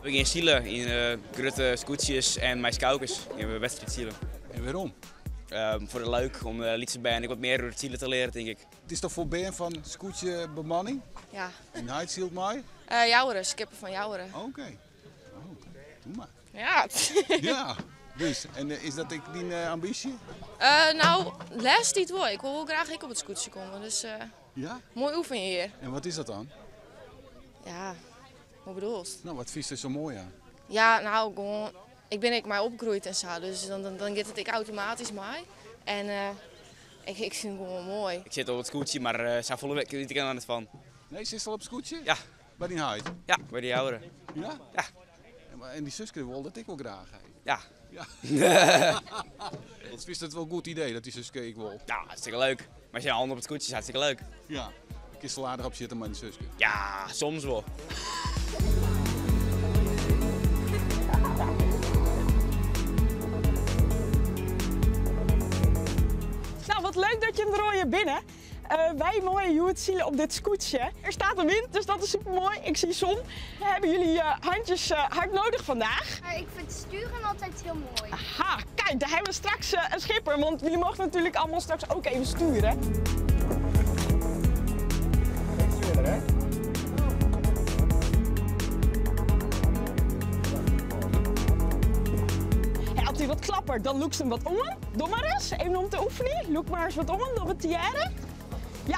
We gean silen yn grutte skûtsjes en mei skoukes gean we wedstriidsilen. En wêrom? Foar de leuk, om de lytse bern ek wat mear oer it silen te learen, tink ik. It is toch foar bern fan skûtsjebemanning? Ja. En heit sylt mei? Joure, skipper fan Joure. Oké. Oh, doe mar. Ja. Ja, dus. En is dat ek dyn ambysje? No, lêste tiid wol. Ik wol wol graach ek op it skûtsje komme, dus Ja? moai oefenje hjir. En wat is dat dan? Ja, hoe bedoelst? No, wat fynst der sa moai oan? Ja, no, gewoan, ik bin ek mei opgroeid en sa, dus dan giet it ek automatysk mei. En ik fyn it gewoan moai. Ik sit al op it skûtsje, mar safolle wit ik der noch net fan. Nee, sitst al op it skûtsje? Ja. By dyn heit? Ja, by de Joure. Ja? Ja. En dy suske wol dat ek wol graach, hè? Ja. Ja. Fynst it wol in goed idee dat dy suske ek wol? Ja, hartstikke leuk. Mei syn allen op it skûtsje is hartstikke leuk. Ja. Kinst der aardich op sitte mei dyn suske? Ja, soms wol. Nou, wat leuk dat jim der allegear binne. Wy meie hjoed sile op dit skûtsje. Er staat een wind, dus dat is super mooi. Ik zie zon. Hebben jullie handjes hard nodig vandaag? Ik vind sturen altijd heel mooi. Aha, kijk, daar hebben we straks een schipper, want jullie mogen natuurlijk allemaal straks ook even sturen. Als hij wat klapper, dan loekt ze hem wat om. Doe maar eens, even om te oefenen. Loek maar eens wat om, door het tiare. Ja.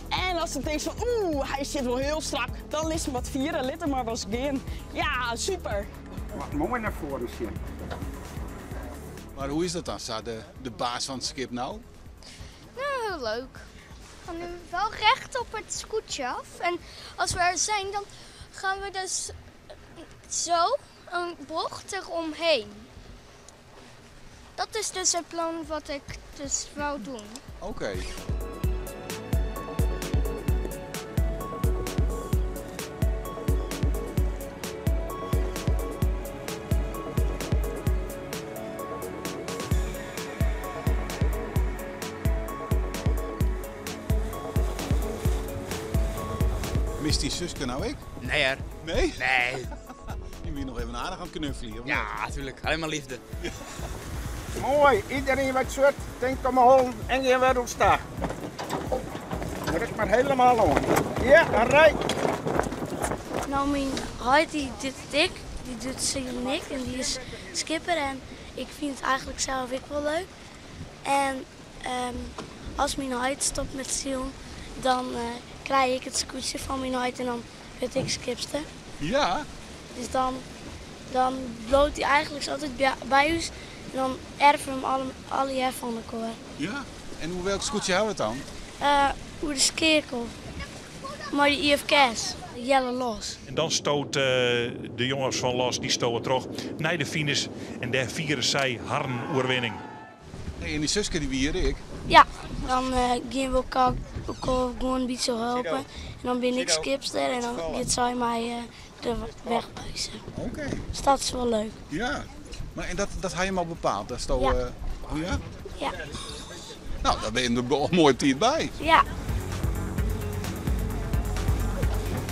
En als het denkt van, oeh, hij zit wel heel strak, dan is hem wat vieren, let hem maar was gaan. Ja, super. Wat mooi naar voren zien. Maar hoe is dat dan, Sa, de baas van het schip nou? Nou, heel leuk. We gaan nu wel recht op het scootje af. En als we er zijn, dan gaan we dus zo een bocht eromheen. Dat is dus het plan wat ik dus wou doen. Oké. Mist die Suske nou ik? Nee hoor. Nee? Nee. Die moet je nog even aardig aan knuffelen, of Ja, niet? natuurlijk. Alleen maar liefde. Ja. Mooi, iedereen wat zit, denkt om hol en je weer ontstaan. Druk maar helemaal om. Ja, een rij. Nou, mijn heit die doet het ik, die doet zeker ik en die is skipper en ik vind het eigenlijk zelf ook wel leuk. En als mijn heit stopt met zielen, dan krijg ik het scootje van mijn heit en dan word ik skipster. Ja. Dus dan bloot hij eigenlijk altijd bij ons en dan erven we hem alle jaar van elkaar. Ja, en hoe welk scootje houden we het dan? Hoe de skeerkop. Maar die IFK's, Jelle Los. En dan stoot de jongens van Los, die stoten terug naar de finish en daar vieren zij haar oorwinning. Hey, en die Suske die wier ik? Ja, dan gaan we elkaar gewoon een beetje helpen. En dan ben ik skipster en dan gaat zij mij de weg wijzen. Oké. Dus dat is wel leuk. Ja, maar en dat had je hem al bepaald? Dat is toch, Ja. oh ja? Ja. Nou, daar ben je er al mooi op tijd bij. Ja.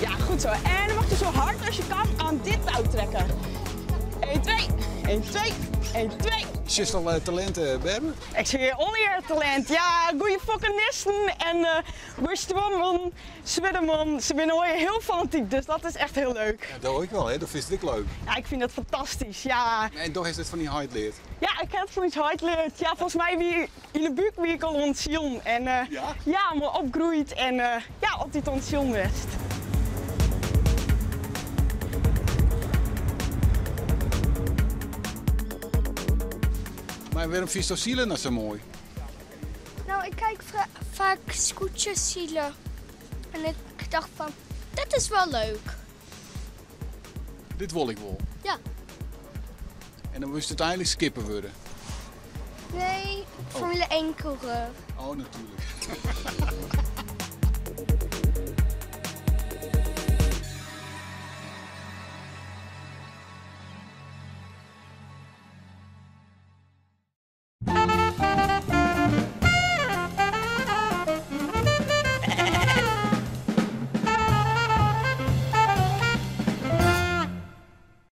Ja, goed zo. En dan mag je zo hard als je kan aan dit touw trekken. 1, 2, 1, 2, 1, 2. Is je al talent Berber? Ik zie hier onweer talent. Ja, goeie fokkenisten en goeie zwemmen, zwemmen. Ze zijn alweer heel fanatiek, dus dat is echt heel leuk. Ja, dat hoor ik wel, hè? Dat vind ik leuk. Ja, ik vind dat fantastisch, ja. En toch is het van die hard leert? Ja, ik heb het van iets hard leert. Ja, volgens mij wie in de buik wie ik al ontzien. En Ja? ja, maar opgroeit en ja, altijd ontzien west. Maar waarom vind je zielen nou zo mooi? Nou, ik kijk vaak scootjes zielen. En ik dacht van, dat is wel leuk. Dit wil ik wel. Ja. En dan moest het uiteindelijk skipper worden? Nee, Oh. Formule 1 coureur. Oh, natuurlijk.